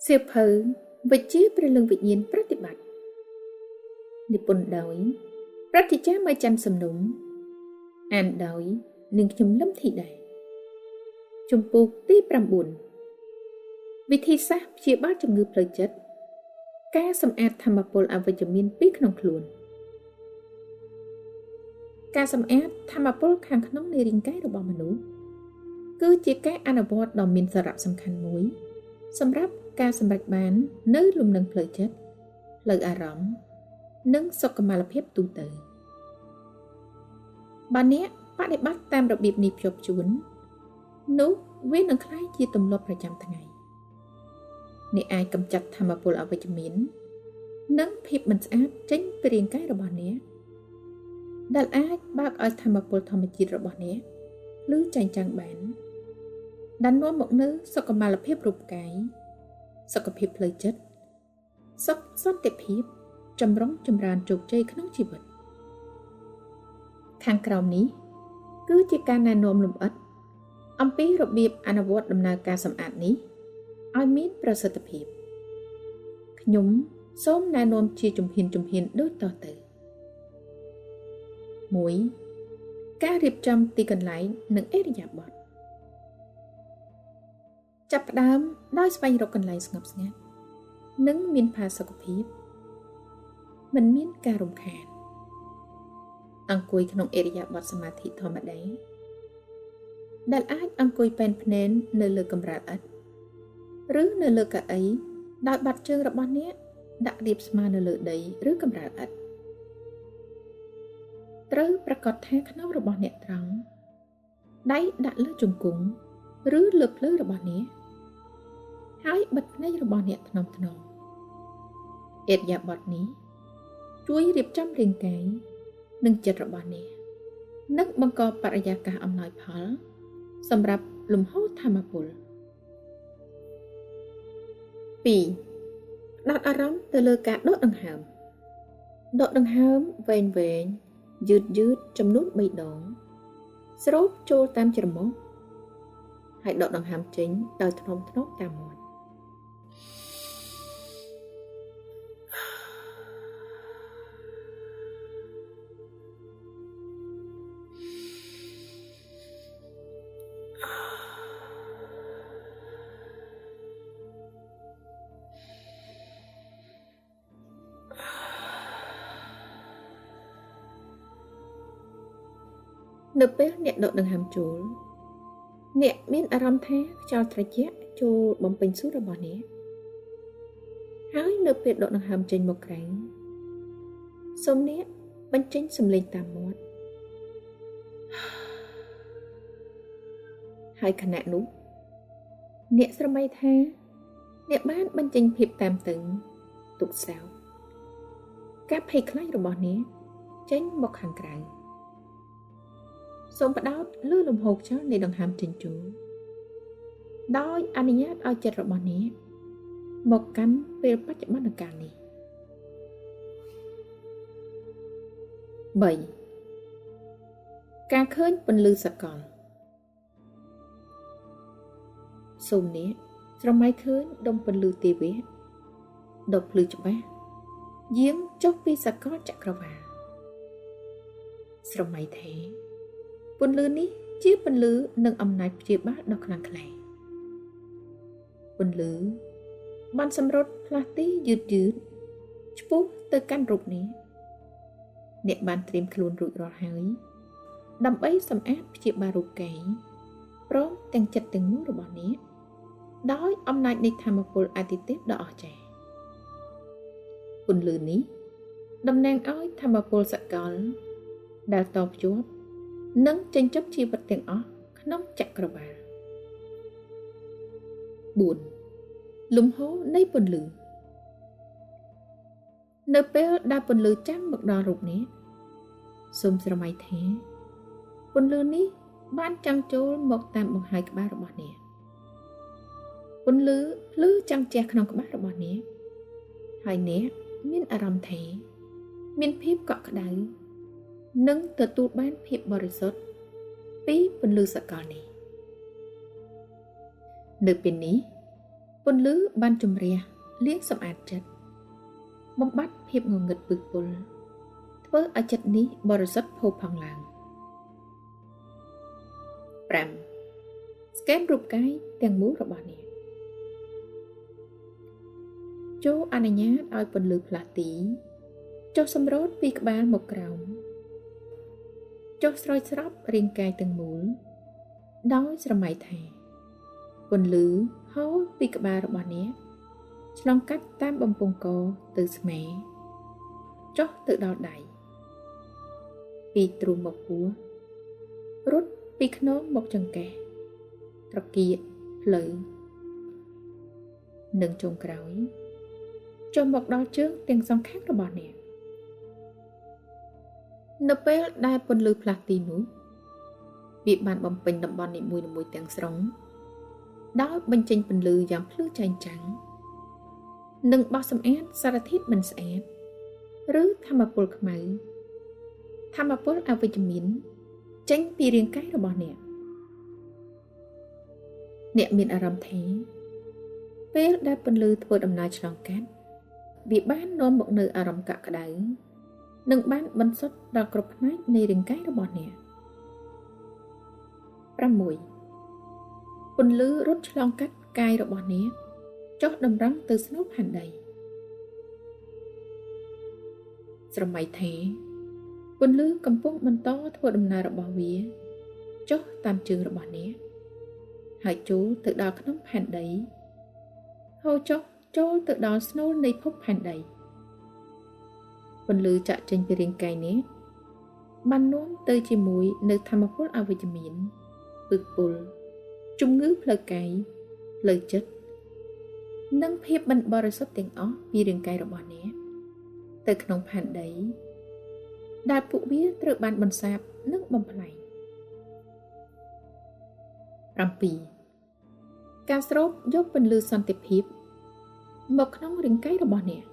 សៀវភៅវិជ្ជាព្រលឹងវិញ្ញាណប្រតិបត្តិនិពន្ធដោយប្រតិចារ្យម៉ៅច័ន្ទសំណុំអានដោយនាងខ្ញុំលឹមធីតាជំពូកទី9វិធីសាស្ត្រព្យាបាលជំងឺផ្លូវចិត្តការសម្អាតធម្មពលអវិជ្ជមានពីក្នុងខ្លួនការសម្អាតធម្មពលខាងក្នុងនៃរាងកាយរបស់មនុស្សគឺជាការអនុវត្តដ៏មានសារៈសំខាន់មួយសម្រាប់ការសម្រេចបាននៅលំនឹងផ្លូវចិត្តផ្លូវអារម្មណ៍និងសុខុមាលភាពទូទៅបើអ្នកបដិបត្តិតាមរបៀបនេះភ្ជាប់ជួននោះវានឹងក្លាយជាទម្លាប់ប្រចាំថ្ងៃអ្នកអាចកម្ចាត់ធម្មពលអវិជ្ជមាននិងភាពមិនស្អាតចេញពីរាងកាយរបស់អ្នកដែលអាចបើកឲ្យធម្មពលធម្មជាតិរបស់អ្នកឬចែងចាំងបានដែលនាំមកនូវសុខុមាលភាពរូបកាយសុខភាពផ្លូវចិត្តសុខសន្តិភាពចម្រុងចម្រើនជោគជ័យក្នុងជីវិតខាងក្រោមនេះគឺជាការណែនាំលម្អិតអំពីរបៀបអនុវត្តដំណើរការសម្អាតនេះឲ្យមានប្រសិទ្ធភាពខ្ញុំសូមណែនាំជាជំហានដូចតទៅ1ការរៀបចំទីកន្លែងនិងឥរិយាបថចាប់ផ្ដើមដោយស្វែងរកកន្លែងស្ងប់ស្ងាត់និងមានផាសុកភាពមិនមានការរំខានអង្គុយក្នុងឥរិយាបថសមាធិធម្មតាដែលអាចអង្គុយប៉ែនភ្នែននៅលើកម្រាលឥដ្ឋឬនៅលើកៅអីដោយបាត់ជើងរបស់អ្នកដាក់រាបស្មើនៅលើដីឬកម្រាលឥដ្ឋត្រូវប្រាកដថាខ្នងរបស់អ្នកត្រង់ដៃដាក់លើជង្គង់ឬលើភ្លៅរបស់អ្នកហើយបិទភ្នែករបស់អ្នកថ្នមៗឥរិយាបថនេះជួយរៀបចំរាងកាយនិងចិត្តរបស់អ្នកនិងបង្កបរិយាកាសអំណោយផលសម្រាប់លំហូរធម្មពល2ផ្ដោតអារម្មណ៍ទៅលើការដកដង្ហើមដកដង្ហើមវែងៗយឺតៗចំនួន3ដងស្រូបចូលតាមច្រមុះហើយដកដង្ហើមចេញដោយថ្នមៗតាមមាត់នៅពេលអ្នកដកដង្ហើមចូលអ្នកមានអារម្មណ៍ថាខ្យល់ត្រជាក់ចូលបំពេញសួតរបស់អ្នកហើយនៅពេលដកដង្ហើមចេញមកក្រៅសូមអ្នកបញ្ចេញសំឡេងតាមមាត់ហើយខណៈនោះអ្នកស្រមៃថាអ្នកបានបញ្ចេញភាពតាមតឹងទុក្ខសោកការភ័យខ្លាចរបស់អ្នកចេញមកខាងក្រៅសូមផ្ដោតលើលំហូរខ្យល់នៃដង្ហើមចេញចូលដោយអនុញ្ញាតឲ្យចិត្តរបស់អ្នកមកកាន់ពេលបច្ចុប្បន្នកាលនេះ3ការឃើញពន្លឺសកលសូមអ្នកស្រមៃឃើញដុំពន្លឺទេវៈដ៏ភ្លឺច្បាស់យាងចុះពីសកលចក្រវាលស្រមៃថាពន្លឺនេះជាពន្លឺនិងអំណាចព្យាបាលដ៏ខ្លាំងក្លាពន្លឺបានសម្រុតផ្លាស់ទីយឺតឆ្ពោះទៅកាន់រូបនេះអ្នកបានត្រៀមខ្លួនរួចរាល់ហើយដើម្បីសម្អាតព្យាបាលរូបកាយព្រមទាំងចិត្តទាំងមូលរបស់អ្នកដោយអំណាចនៃធម្មពលអាទិទេពដ៏អស្ចារ្យពន្លឺនេះតំណាងឲ្យធម្មពលសកលដែលតភ្ជាប់និងចិញ្ចឹមជីវិតទាំងអស់ក្នុងចក្រវាល4លំហូរនៃពន្លឺនៅពេលដែលពន្លឺចាំងមកដល់រូបនេះសូមស្រមៃថាពន្លឺនេះបានចាំងចូលមកតាមបង្ហាយក្បាលរបស់អ្នកពន្លឺភ្លឺចាំងជះក្នុងក្បាលរបស់អ្នកហើយអ្នកមានអារម្មណ៍ថាមានភាពកក់ក្ដៅនិងទទួលបានភាពបរិសុទ្ធពីពន្លឺសកលនេះនៅពេលនេះ ពន្លឺបានជំរះលាងសម្អាតចិត្តបំបត្តិភាពងងឹតពឹសពុលធ្វើឲ្យចិត្តនេះបរិសុទ្ធផូរផង់ឡើង5ស្កេនរូបកាយទាំងមូលរបស់អ្នកចូលអនុញ្ញាតឲ្យពន្លឺផ្លាស់ទីចុះសម្រូតពីក្បាលមកក្រោមចុះស្រោចស្រពរាងកាយទាំងមូលដោយស្រមៃថាពន្លឺហូរពីក្បាលរបស់អ្នកឆ្លងកាត់តាមបំពង់កទៅស្មាចុះទៅដល់ដៃពីទ្រូងមកពោះរត់ពីខ្នងមកចង្កេះត្រគាកភ្លៅនិងចុងក្រោយចុះមកដល់ជើងទាំងសងខាងរបស់អ្នកនៅពេលដែលពន្លឺផ្លាស់ទីនោះវាបានបំពេញតំបន់នីមួយៗទាំងស្រុងដោយបញ្ចេញពន្លឺយ៉ាងភ្លឺចែងចាំងនិងបោះសម្អាតសារធាតុមិនស្អាតឬធម្មពលខ្មៅធម្មពលអវិជ្ជមានចេញពីរាងកាយរបស់អ្នកអ្នកមានអារម្មណ៍ថាពេលដែលពន្លឺធ្វើដំណើរឆ្លងកាត់វាបាននាំមកនូវអារម្មណ៍កក់ក្ដៅនិងបានបន្សុទ្ធដល់គ្រប់ផ្នែកនៃរាងកាយរបស់អ្នក6ពន្លឺរត់ឆ្លងកាត់កាយរបស់អ្នកចុះតម្រង់ទៅស្នូលផែនដីស្រមៃថាពន្លឺកំពុងបន្តធ្វើដំណើររបស់វាចុះតាមជើងរបស់អ្នកហើយចូលទៅដល់ក្នុងផែនដីហូរចុះចូលទៅដល់ស្នូលនៃភពផែនដីពន្លឺចាក់ចេញពីរាងកាយនេះបាននាំទៅជាមួយនៅធម្មពលអវិជ្ជមានពឹសពុលជំងឺផ្លូវកាយផ្លូវចិត្តនិងភាពមិនបរិសុទ្ធទាំងអស់ពីរាងកាយរបស់អ្នកទៅក្នុងផែនដីដែលពួកវាត្រូវបានបន្សាបនិងបំផ្លាញ7ការស្រូបយកពន្លឺសន្តិភាពមកក្នុងរាងកាយរបស់អ្នក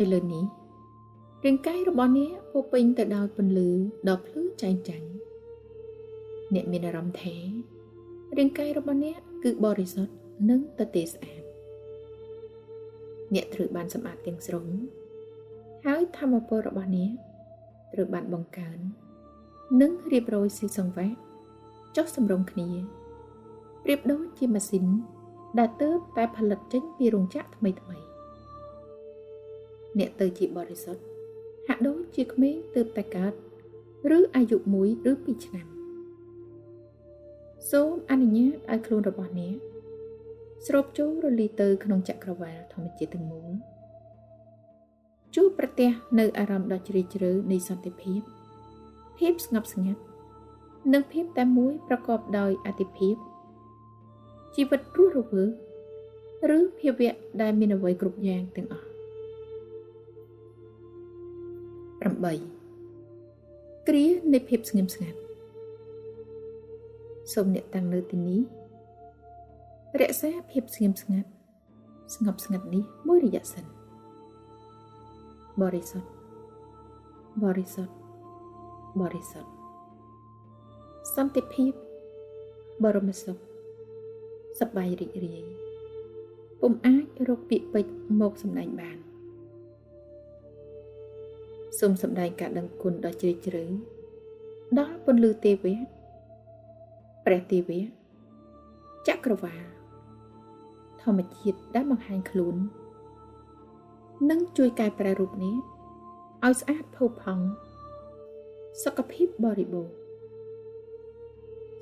ឥឡូវនេះរាងកាយរបស់អ្នកពោពេញទៅដោយពន្លឺដ៏ភ្លឺចែងចាំងអ្នកមានអារម្មណ៍ថារាងកាយរបស់អ្នកគឺបរិសុទ្ធនិងទទេស្អាតអ្នកត្រូវបានសម្អាតទាំងស្រុងហើយធម្មពលរបស់អ្នកត្រូវបានបង្កើននិងរៀបរយស៊ីសង្វាក់ចុះសម្រុងគ្នាប្រៀបដូចជាម៉ាស៊ីនដែលទើបតែផលិតចេញពីរោងចក្រថ្មីៗអ្នកទៅជាបរិសុទ្ធហាក់ដូចជាក្មេងទើបតែកើតឬអាយុ1ឬ2ឆ្នាំសូមអនុញ្ញាតឲ្យខ្លួនរបស់អ្នកស្រូបចូលរលីទៅក្នុងចក្រវាលធម្មជាតិទាំងមូលជួបប្រទះនៅអារម្មណ៍ដ៏ជ្រាលជ្រៅនៃសន្តិភាពភាពស្ងប់ស្ងាត់និងភាពតែមួយប្រកបដោយអតិភិបជីវិតរស់រវើកឬភាវៈដែលមានអ្វីគ្រប់យ៉ាងទាំងអស់8គ្រានៃភាពស្ងៀមស្ងាត់សូមអ្នកតាំងនៅទីនេះរក្សាភាពស្ងៀមស្ងាត់ស្ងប់ស្ងាត់នេះមួយរយៈសិនបរិសុទ្ធបរិសុទ្ធបរិសុទ្ធសន្តិភាពបរមសុខសប្បាយរីករាយពុំអាចរកពាក្យពេចន៍មកសម្ដែងបានសូមសម្ដែងការដឹងគុណដ៏ជ្រាលជ្រៅដល់ពន្លឺទេវៈព្រះទេវៈចក្រវាលធម្មជាតិដែលបង្ហាញខ្លួននិងជួយកែប្រែរូបនេះឲ្យស្អាតផូរផង់សុខភាពបរិបូរណ៍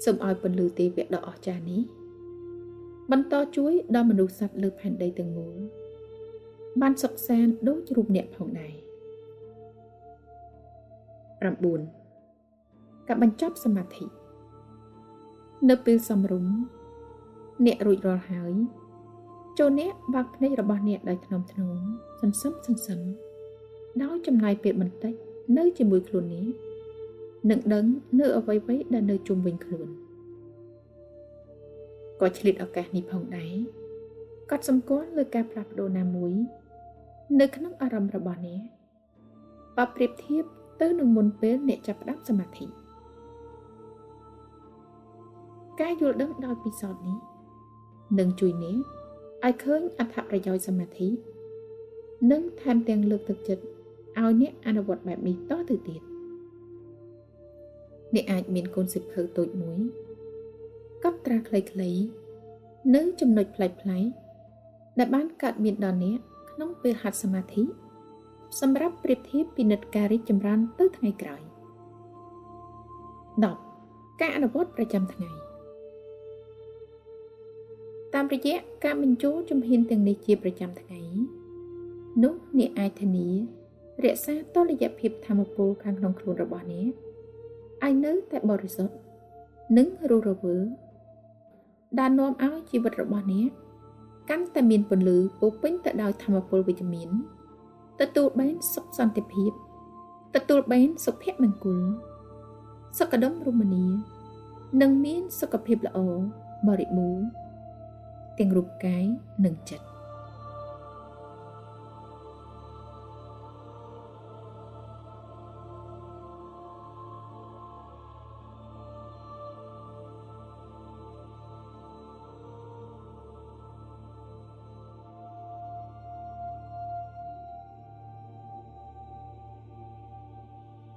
សូមឲ្យពន្លឺទេវៈដ៏អស្ចារ្យនេះបន្តជួយដល់មនុស្សសត្វលើផែនដីទាំងមូលបានសុខសាន្តដូចរូបអ្នកផងដែរ9ការបញ្ចប់សមាធិនៅពេលសមរម្យអ្នករួចរាល់ហើយចូលអ្នកបើកភ្នែករបស់អ្នកដោយថ្នមថ្នមសន្សំសន្សំដោយចំណាយពេលបន្តិចនៅជាមួយខ្លួននេះនិងដឹងនៅអ្វីៗដែលនៅជុំវិញខ្លួនក៏ឆ្លៀតឱកាសនេះផងដែរកត់សម្គាល់លើការផ្លាស់ប្ដូរណាមួយនៅក្នុងអារម្មណ៍របស់អ្នកបើប្រៀបធៀបទៅនឹងមុនពេលអ្នកចាប់ផ្ដើមសមាធិការយល់ដឹងដោយពិសោធន៍នេះ នឹងជួយអ្នកឲ្យឃើញអត្ថប្រយោជន៍សមាធិនិងថែមទាំងលើកទឹកចិត្តឲ្យអ្នកអនុវត្តបែបនេះតទៅទៀតអ្នកអាចមានកូនសៀវភៅតូចមួយកត់ត្រាខ្លីៗនៅចំណុចប្លែកៗដែលបានកើតមានដល់អ្នកក្នុងពេលហាត់សមាធិសម្រាប់ប្រៀបធៀបពិនិត្យការរីកចម្រើនទៅថ្ងៃក្រោយ10ការអនុវត្តប្រចាំថ្ងៃតាមរយៈការបញ្ចូលជំហានទាំងនេះជាប្រចាំថ្ងៃនោះអ្នកអាចធានារក្សាតុល្យភាពធម៌ពលខាងក្នុងខ្លួនរបស់អ្នកឲ្យនៅតែបរិសុទ្ធនិងរស់រវើកដែលនាំឲ្យជីវិតរបស់អ្នកកាន់តែមានពន្លឺពោពេញទៅដោយធម៌ពលវិជ្ជមានទទួលបានសុខសន្តិភាពទទួលបានសុភមង្គលសុខដុមរមនានិងមានសុខភាពល្អបរិបូរណ៍ទាំងរូបកាយនិងចិត្ត។